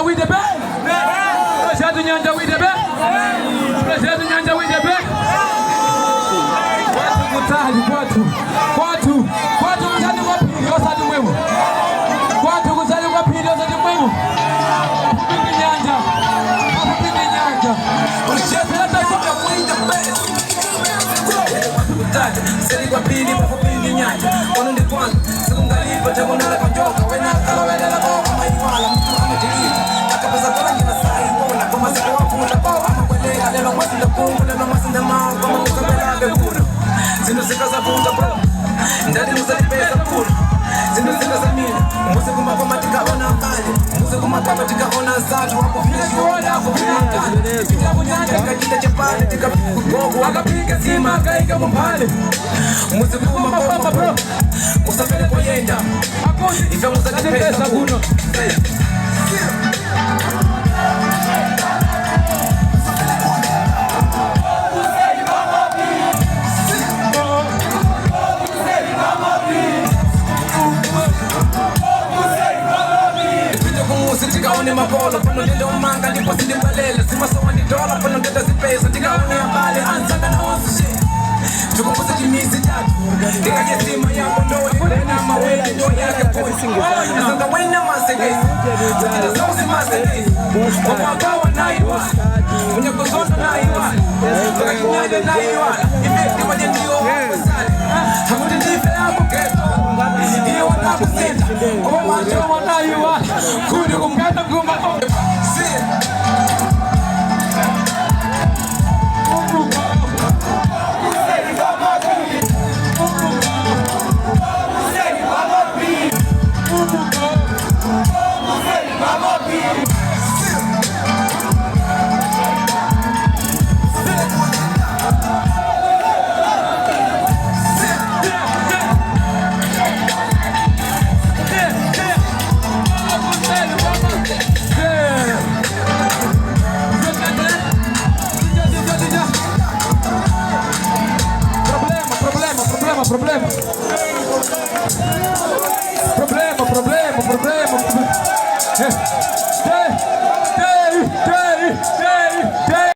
Nyanja with the best. President Nyanja with the best. President Nyanja with the best. Kwathu kutali, kwathu. Kwathu. Kwathu kutali kwa phiri osati mwemo. Kwathu kutali kwa phiri osati mwemo. Pafupi nyanja. Pafupi nyanja. Nyanja with the best. Seli kwa pili, pafupi ndi nyanja. Kono ndi kwanza sikungalipa chakonala kanjoka wena kalowelela koko maiwala mtu amatilita akapeza kolangira sayiwona koma sikuwavuta ko amabwelela lelo masinda kungu lelo masinda mawu koma mukabelabe kuno zinthu zikazavuta bro, ndati musatipeza kuno. Zinthu zikazamina muzi kumakoma tikaona mbali, muzi kumakoma tikaona zathu akuvina chiwona akuvina mkali tikakunyanja tikachita chapati tikagogo akapika sima akaika mumphale muzi kumakoma bro, musapele koyenda ife musatipeza kuno. Ndipite kumuzi tikaone makolo pano ndindomanga ndipo sindibwelela zimasowa ndidola pano nditazipeza ndikaone abale anzanga nawonso tikumbuze chimizi chathu ndikadye sima yako ndowe mawele ndo yake asanga wena masekezi zachita zauzi masekezi kwamwakawa naiwa munyakozonda naiwa pakachinyanya naiwa ife tiwadye ndiyo wakwesale hakuti ndife yako geto iyo wanakusenta koma macho Wanaiwa. Kuni kumkata mgumba. Si. Problema, problema, problema, problema. Problema, problema, problema.